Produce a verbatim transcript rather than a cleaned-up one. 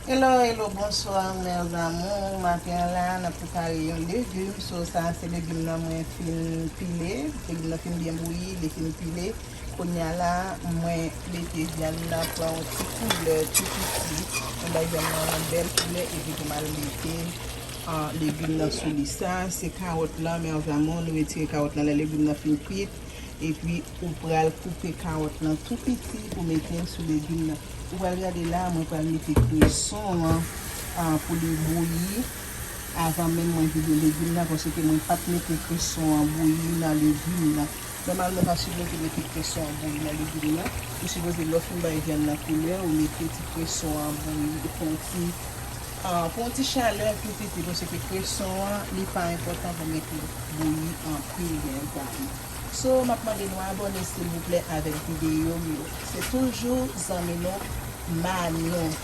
Hello, hello, bonsoir mes amours. Maten an la, n ap prepare yon legim. So, sa se legim nan mwen fin pile. Legim nan fin byen bouyi, li fin pile. Kounye a la, mwen mete vyann nan pran yon ti koulè tou piti. Mwen bay vyann nan yon bèl koulè epi pou m al mete ah, legim nan sou li. Sa se kawòt lan, mes amours. Nou retire kawòt lan lè legim nan fin kwit. Epi ou pral koupe kawòt lan tou piti pou mete l sou legim nan. Ou pral gade la, mwen pral mete kreson an ah, pou li bouyi avan menm mwen vide legim nan, paske mwen pa t mete kreson an bouyi nan legim nan. Nòmalman, ou ta sipoze mete kreson an bouyi nan legim nan. Ou sipoze, lè w fin bay vyann nan koulè, ou mete ti kreson an bouyi pou yon ti ah, pou yon ti chalè tou piti, paske kreson an, li pa enpòtan pou mete bouyi anpil, mes amours. So, m ap mande nou abòne silvouplè avèk videyo m yo. Se toujou zanmi nou, Manon.